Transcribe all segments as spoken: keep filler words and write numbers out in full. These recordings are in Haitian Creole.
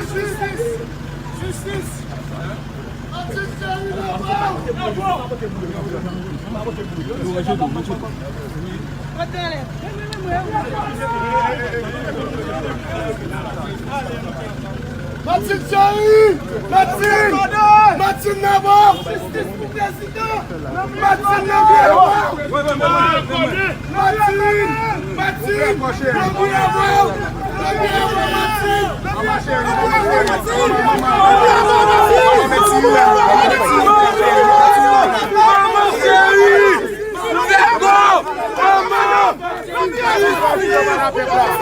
Jistis! Jistis! Martine Jarry! Martine! Martine Navo! Jistis pou prezidan! Martine Navo! Martine! Martine! Lòbiyè avè w! Lòbiyè avè w, Martine! Lòbiyè avè w, Martine! Lòbiyè avè w, Martine! Manman cheri! Lève corps! Manman! Lève corps!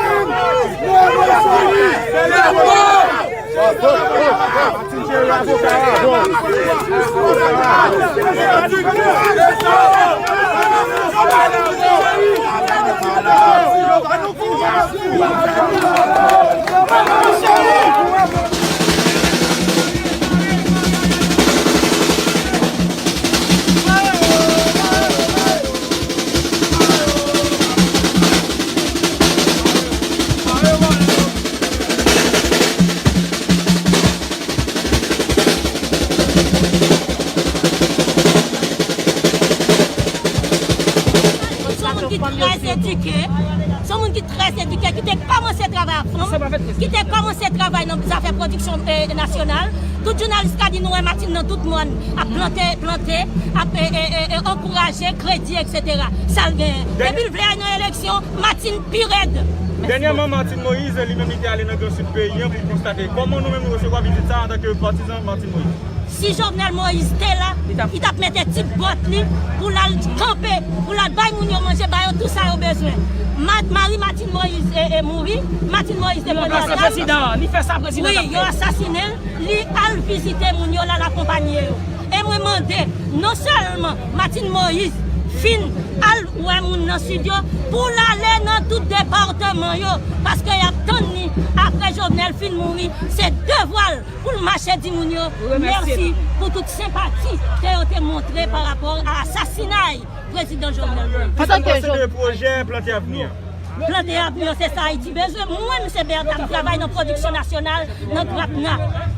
Se yon moun ki trè edike, se yon moun ki trè edike, ki te kòmanse travay ak fanm, ki te kòmanse travay nan zafè pwodiksyon, eh, nasyonal. Tout jounalis ka di nou wè Martine nan tout mòn, ap plante, plante, ap, eh, eh, eh, eh, ankouraje, kredi, et cetera. Sa l genyen. Depi l vle al nan eleksyon, Martine pi rèd. Dènyèman, Martine Moïse, li menm, li te ale nan Gran Sid peyi an pou l konstate kòman nou menm nou resevwa vizit sa a antanke patizan Martine Moïse. Si Jovenel Moïse te la, li t ap mete ti bòt li pou l al kanpe, pou l al bay moun yo manje, ba yo tout sa yo bezwen. Ma-, mari Martine Moïse, e, e, mouri, Martine Moïse te premye dam. Li ranplase prezidan an, li fè sa prezidan t ap fè. Wi, yo asasinen l, li al vizite moun yo, l al akonpaye yo. E mwen mande, non sèlman Martine Moïse fin al wè moun nan Sid yo, pou l ale nan tout depatman yo, paske y ap tann li apre Jovenel fin mouri, se devwa l pou l mache di moun yo mèsi pou tout senpati ke yo te montre pa rapò a asasinay prezidan Jovenel Moïse. Antanke Jovenel. Pwojè Plante Avni an. Plante Avni an, se sa Ayiti bezwen. Mwen, m se Bertha, m travay nan pwodiksyon nasyonal, nan GRAPNA.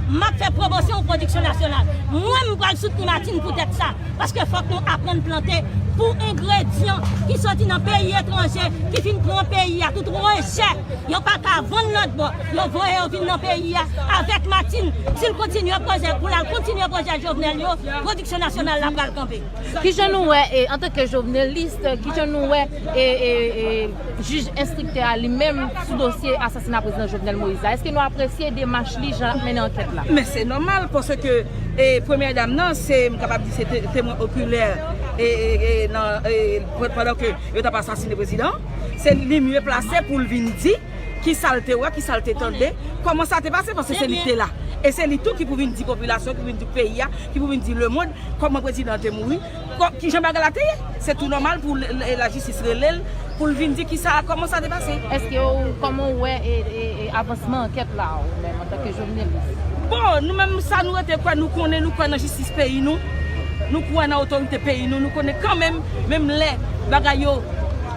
M ap fè pwomosyon pwodiksyon nasyonal. Mwen, m pral soutni Martine poutèt sa. Paske fòk nou aprann plante pou engredyan ki soti nan peyi etranje, ki vin pran peyi a, tout rejè. Yo pa ka vann lòt bò. Yo voye yo vin nan peyi a avèk Martine. Si l kontinye pwojè, pou l al kontinye pwojè Jovenel yo, pwodiksyon nasyonal la pral kanpe. Kijan nou wè, e, antanke jovenelis, kijan nou wè, e, e, e, jij enstriktè a li menm sou dosye asasina prezidan Jovenel Moïse la? Èske nou apresye demach li, jan l ap mennen ankèt la? Men se nòmal, paske, e, premyè dam nan, se, m kapab di, se te-, temwen okilè, e, e, e, nan, e, pandan ke yo t ap asasine prezidan, se li mye plase pou l vin di kisa l te wè, kisa l te tande, kòman sa te pase, paske se li ki te la. E se li tou ki pou vin di popilasyon, ki pou vin di peyi a, ki pou vin di lemonn, kòman prezidan an te mouri, kò-, kijan bagay la te ye. Se tou nòmal pou l-, l-, lajistis rele l, pou l vin di kisa, kòman sa te pase. Èske w, kòman w wè, e, e, e, avansman ankèt la, ou menm, antanke jounalis? Bon, nou menm, sa nou rete kwè, nou konnen, nou kwè nan jistis peyi nou, nou kwè nan otorite peyi nou, nou konnen kanmenm, menm lè bagay yo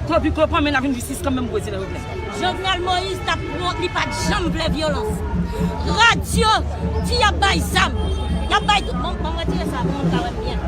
tropiklopan, men n ap jwenn jistis kanmenm pou prezidan Jovenel. Jovenel Moïse t ap pran, li pa t janm vle vyolans. Radyo di y ap bay zam. Y ap bay tout, bon, bon, retire sa pou moun ka wè m byen.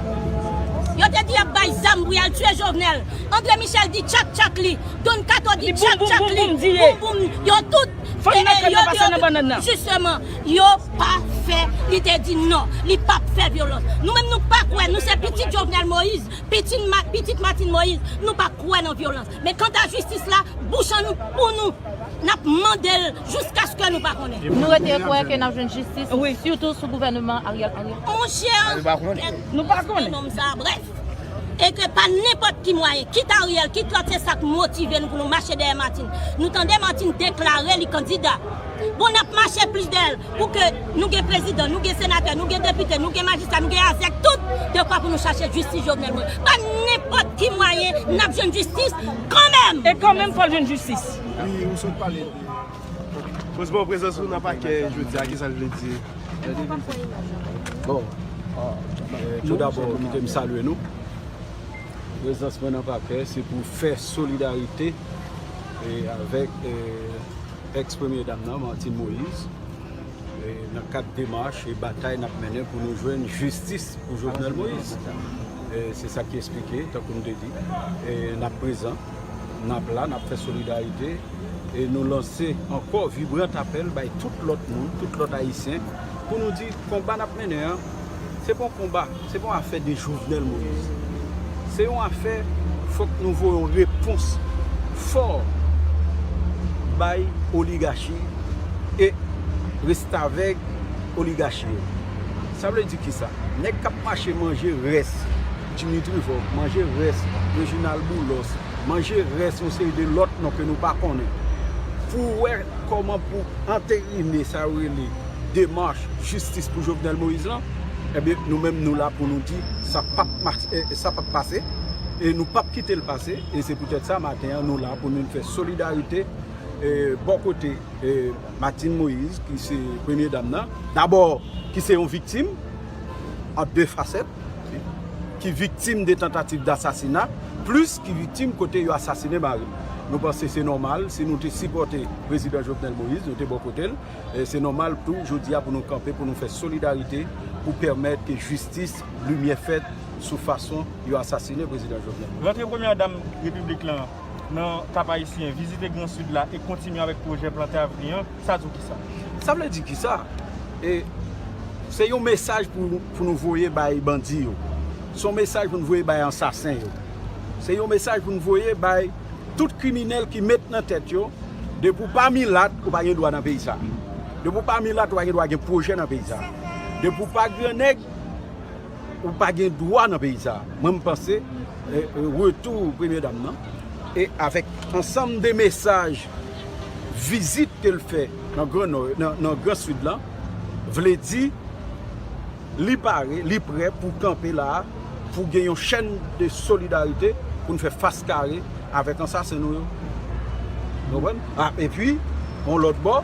Yo te di y ap bay zam pou y al tiye Jovenel. André Michel di tchak tchak li. Don Kato di tchak tchak li. Boum boum, yo tout Fann nan kòd nan pase nan bannann nan. Jisteman, yo pa fè, li te di non, li p ap fè vyolans. Nou menm nou pa kwè, nou se pitit Jovenel Moïse, pitit, pitit Martine Moïse, nou pa kwè nan vyolans. Men kanta jistis la, bouch an nou, pou nou, n ap mande l jiskaske nou pa konnen. Nou rete kwè ke n ap jwenn jistis, sitou sou gouvènman Ariel Henry. Monchè, nou pa konnen. Nonm sa, brèf. E ke pa nenpòt ki mwayen, kit Ariel, kit lòt, se sa k motive nou pou nou mache dèyè Martine. Nou tande Martine deklare li kandida. Bon, n ap mache plis dèyè l pou ke nou gen prezidan, nou gen senatè, nou gen depite, nou gen majistra, nou gen azèk, tout, dekwa pou nou chache jistis Jovenel Moïse. Pa nenpòt ki mwayen, n ap jwenn jistis kanmenm. E kanmenm, fò l jwenn jistis. Wi, ou sot pale de. Poz bon prezans ou nan pakè jodi a, ki sa l vle di? Bon, eh, tou dabò, kite m salye nou. Prezans mwen nan pakè, se pou fè solidarite, eh, avèk, eh, èks premye dam nan, Martine Moïse, eh, nan kad demach e batay n ap mennen pou nou jwenn jistis pou Jovenel Moïse. Eh, se sa ki eksplike, tankou m te di, eh, n ap prezan, n ap la, n ap fè solidarite, e nou lanse ankò vibrant apèl bay tout lòt moun, tout lòt Ayisyen, pou nou di konba n ap mennen an, se pa yon konba, se pa yon afè de Jovenel Moïse. Se yon afè, fòk nou voye yon repons fò bay oligachi e restavèk oligachi yo. Sa vle di kisa? Nèg k ap mache manje rès Dimitri Vorbe, manje rès Reginald Boulos, manje rès yon seri de lòt non ke nou pa konnen, pou wè kòman pou anterine sa yo rele demach jistis pou Jovenel Moïse lan, ebyen, nou menm, nou la pou nou di sa p ap mache, eh, sa p ap pase, e nou p ap kite l pase, e se poutèt sa, maten an, nou la pou nou fè solidarite, eh, bò kote, eh, Martine Moïse, ki se premye dam nan, dabò, ki se yon viktim, an de fasèt, ki viktim de tantativ dasasina, plis ki viktim kote yo asasinen mari l. Nou panse se nòmal, si nou te sipòte prezidan Jovenel Moïse, nou te bò kote l, e se nòmal tou, jodi a, pou nou kanpe, pou nou fè solidarite, pou pèmèt ke jistis, limyè fèt sou fason yo asasinen prezidan Jovenel Moïse. Rantre premyè dam repiblik lan nan Kap Ayisyen, vizite Gran Sid la e kontinye avèk pwojè Plante Avni an, sa di w kisa? Sa vle di kisa? E se yon mesaj pou, pou nou voye bay bandi yo. Se yon mesaj pou nou voye bay ansasen yo. Se yon mesaj pou nou voye bay tout kriminèl ki met nan tèt yo, depi w pa milat, ou pa gen dwa nan peyi sa. Depi w pa milat, ou pa gen dwa gen pwojè nan peyi sa. Depi w pa grannèg, ou pa gen dwa nan peyi sa. Mwen, m panse, eh, eh, retou premye dam nan, e avèk ansanm de mesaj, vizit ke l fè nan Gran Nò, nan, nan Gran Sid lan, vle di li pare, li prè pou kanpe la a, pou gen yon chèn de solidarite pou n fè fas kare avèk ansasen nou yo. Ou konprann? A, epi, yon lòt bò,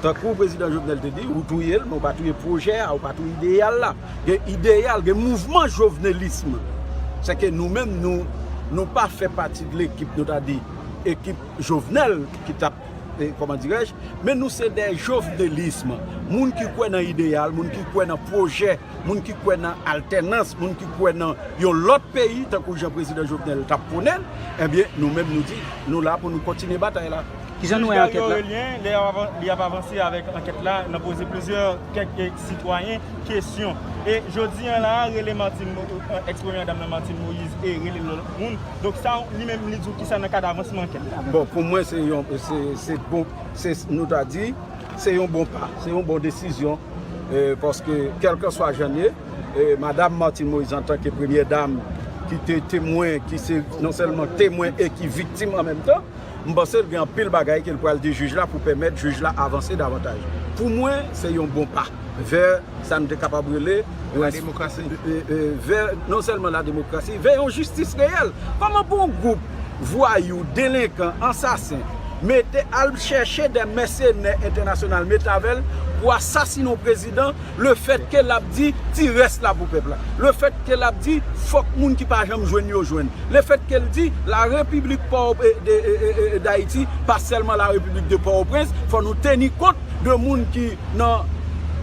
tankou prezidan Jovenel te di, ou touye l, men ou pa touye pwojè a, ou pa touye ideyal la. Gen ideyal, gen mouvman jovenelism. Sèke nou menm, nou, nou pa fè pati de lekip, nou ta di, ekip Jovenel ki t ap, e, kòman dirèj, men nou se de jovenelism. Moun ki kwè nan ideyal, moun ki kwè nan pwojè, moun ki kwè nan altènans, moun ki kwè nan yon lòt peyi, tankou jan prezidan Jovenel t ap pwone l, ebyen, nou menm nou di, nou la pou nou kontinye batay la. Kijan nou wè ankèt la? Jij Gary Aurelien, lè y ap avan-, li ap avanse avèk ankèt la, nan poze plizyè, kèk, kèk sitwayen kesyon. E jodi an la, rele Martine Mo-, èks premyè dam nan Martine Moïse e rele lòt moun. Donk sa, li menm, li di w kisa nan kad avansman ankèt la? Bon, pou mwen, se yon, se, se bon, se, nou ta di, se yon bon pa, se yon bon desizyon, eh, paske kèlkanswa jan l ye, eh, madam Martine Moïse antanke premyè dam ki te temwen, ki se non sèlman temwen e ki viktim an menm tan, m panse l gen anpil bagay ke l pral di jij la pou pèmèt jij la avanse davantaj. Pou mwen, se yon bon pa vè sa n te kapab rele yon la demokrasi. Eh, eh, vè non sèlman la demokrasi, vè yon jistis reyèl. Kòman pou yon gwoup vwayou, delenkan, ansasen, mete al chèche de mèsenè entènasyonal, mete avè l pou asasinen yon prezidan, lefètke l ap di ti rès la pou pèp la, lefètke l ap di fòk moun ki pa janm jwenn yo jwenn, lefètke l di la repiblik Pò, eh, de, eh, eh, eh, Dayiti pa sèlman la repiblik de Pòtoprens, fò nou teni kont de moun ki nan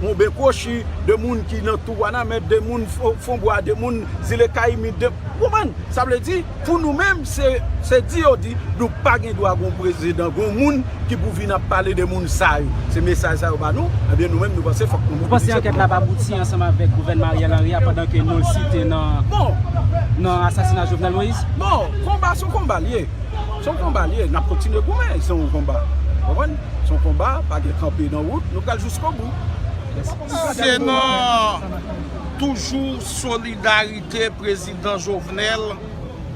Monben Kwochi, de moun ki nan Tou Wanament, de moun Fon-, Fonbwa, de moun Zile Kayimit, de, ou konprann? Sa vle di, pou nou menm, se, se di yo di, nou pa gen dwa gon prezidan, gon moun ki pou vin ap pale de moun sa yo. Se mesaj sa yo ba nou, ebyen nou menm nou panse fòk nou mobilize pou nou. Ou panse ankèt la ap abouti ansanm avèk gouvènman Ariel Henry a, pandan ke nou l site nan, bon, nan asasina Jovenel Moïse? Bon, konba se yon konba l ye. Se yon konba l ye, n ap kontinye goumen, se yon konba. Ou konprann? Se yon konba, pa gen kanpe nan wout, nou pral jiskobou. Se nan toujou solidarite prezidan Jovenel,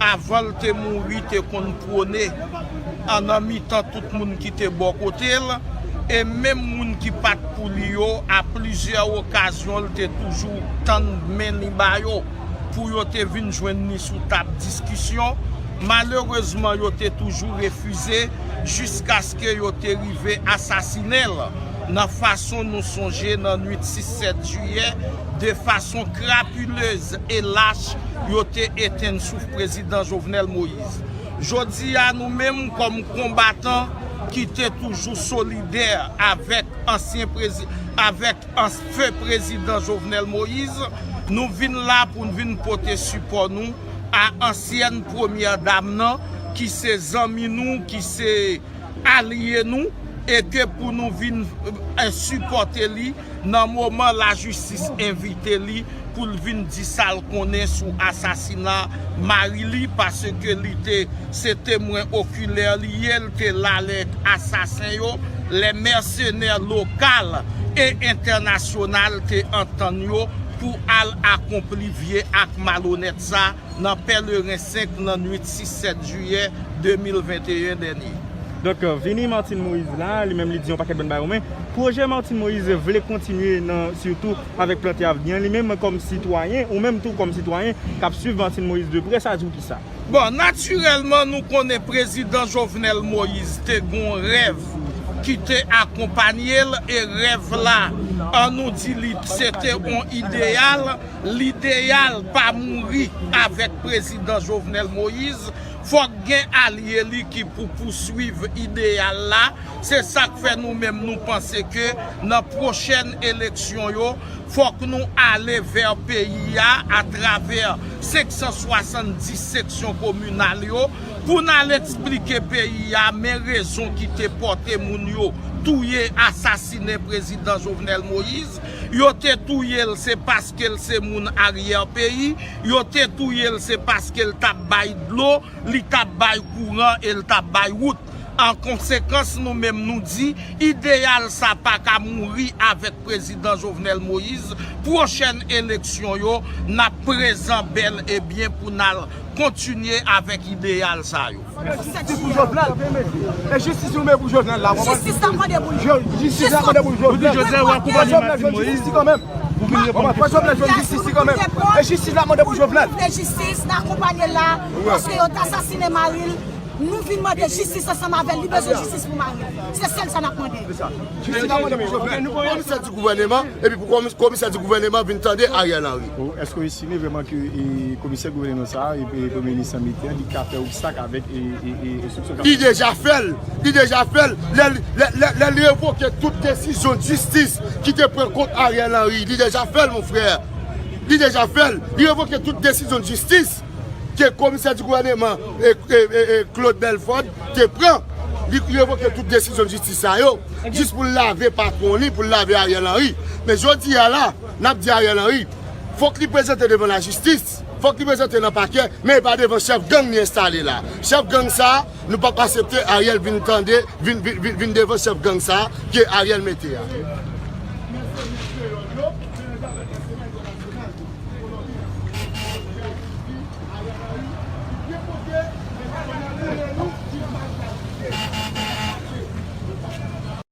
avan l te mouri, te konn pwone an nan mitan tout moun ki te bò kote l, e menm moun ki pa t pou li yo, a plizyè okazyon, l te toujou tann men li ba yo pou yo te vin jwenn li sou tab diskisyon. Malerezman, yo te toujou refize jiskaske yo te rive asasinen l nan fason nou sonje nan nwit sis sèt jiyè, de fason krapilez e lach, yo te etenn souf prezidan Jovenel Moïse. Jodi a, nou menm, kòm konbatan ki te toujou solidè avèk ansyen prezi-, avèk an-, feu prezidan Jovenel Moïse, nou vin la pou n vin pote sipò nou a ansyèn premyè dam nan, ki se zanmi nou, ki se alye nou, e ke pou nou vin, eh, sipòte li nan moman lajistis envite li pou l vin di sa l konnen sou asasina mari li, paske li te, se temwen okilè li ye, l te la lè asasen yo, lè mèsenè lokal e entènasyonal te antann yo pou al akonpli vye ak malonèt sa nan Pèleren senk nan nwit sis sèt jiyè de mil venteyen dènye. Donk, vini Martine Moïse la, li menm li di yon pakèt bann bagay, men pwojè Martine Moïse vle kontinye nan, sitou avèk Plante Avni an, li menm kòm sitwayen, ou menm tou kòm sitwayen k ap swiv Martine Moïse de prè, sa di w kisa? Bon, natirèlman, nou konnen prezidan Jovenel Moïse te gon rèv ki te akonpanye l, e rèv la, an nou di li, se te yon ideyal, lideyal pa mouri avèk prezidan Jovenel Moïse, fòk gen alye li ki pou pouswiv ideyal la. Se sa k fè nou menm nou panse ke nan pwochèn eleksyon yo, fòk nou ale vè peyi a atravè senk san swasanndis seksyon kominal yo, pou n al eksplike peyi a men rezon ki te pòte moun yo touye, asasinen prezidan Jovenel Moïse. Yo te touye l, se paske l se moun aryè peyi. Yo te touye l, se paske l t ap bay dlo, li t ap bay kouran e l t ap bay wout. An konsekans, nou menm nou di, ideyal sa pa ka mouri avèk prezidan Jovenel Moïse. Pwochèn eleksyon yo, n ap prezan bèl e byen pou n al kontinye avèk ideyal sa yo. Jistis pou Jovenel. E jistis nou mete pou Jovenel la, konprann? Jistis n ap mande pou li. Jistis n ap mande pou Jovenel. Fò Jovenel jwenn jistis li kanmenm. Fò Jovenel jwenn jistis li kanmenm. E jistis n ap mande pou Jovenel. Fò jistis, n akonpanye l la, paske yo t asasinen mari l. Nou vin mande jistis ansanm avè l. Li bezwen jistis pou mari l. Se sèl sa n ap mande. Jistis n ap mande pou Jovenel. Komisè di gouvèneman, epi pou komi-, komisè di gouvèneman vin tande Ariel Henry. Ou, èske w estime vrèman ke, e, komisè gouvèneman sa a, e, e premye minis lan mete an, li ka fè obstak avèk, e, e, e, enstriksyon k ap... Li deja fè l, li deja fè l. Lè, lè, lè, lè li revoke tout desizyon jistis ki te pran kont Ariel Henry, li deja fè l, mon frè. Li deja fè l. Li revoke tout desizyon jistis ke komisè di gouvèneman, e, e, e, e, Claude Belfort te pran. Li revoke tout desizyon jistis sa yo, jis pou l lave patwon li, pou l lave Ariel Henry. Men jodi a la, n ap di Ariel Henry, fòk li prezante devan lajistis, fòk li prezante nan pakè, men e pa devan chèf gang li enstale la. Chèf gang sa a, nou p ap aksepte Ariel vin tande, vin, vin, vin, vin devan chèf gang sa a ke Ariel mete a.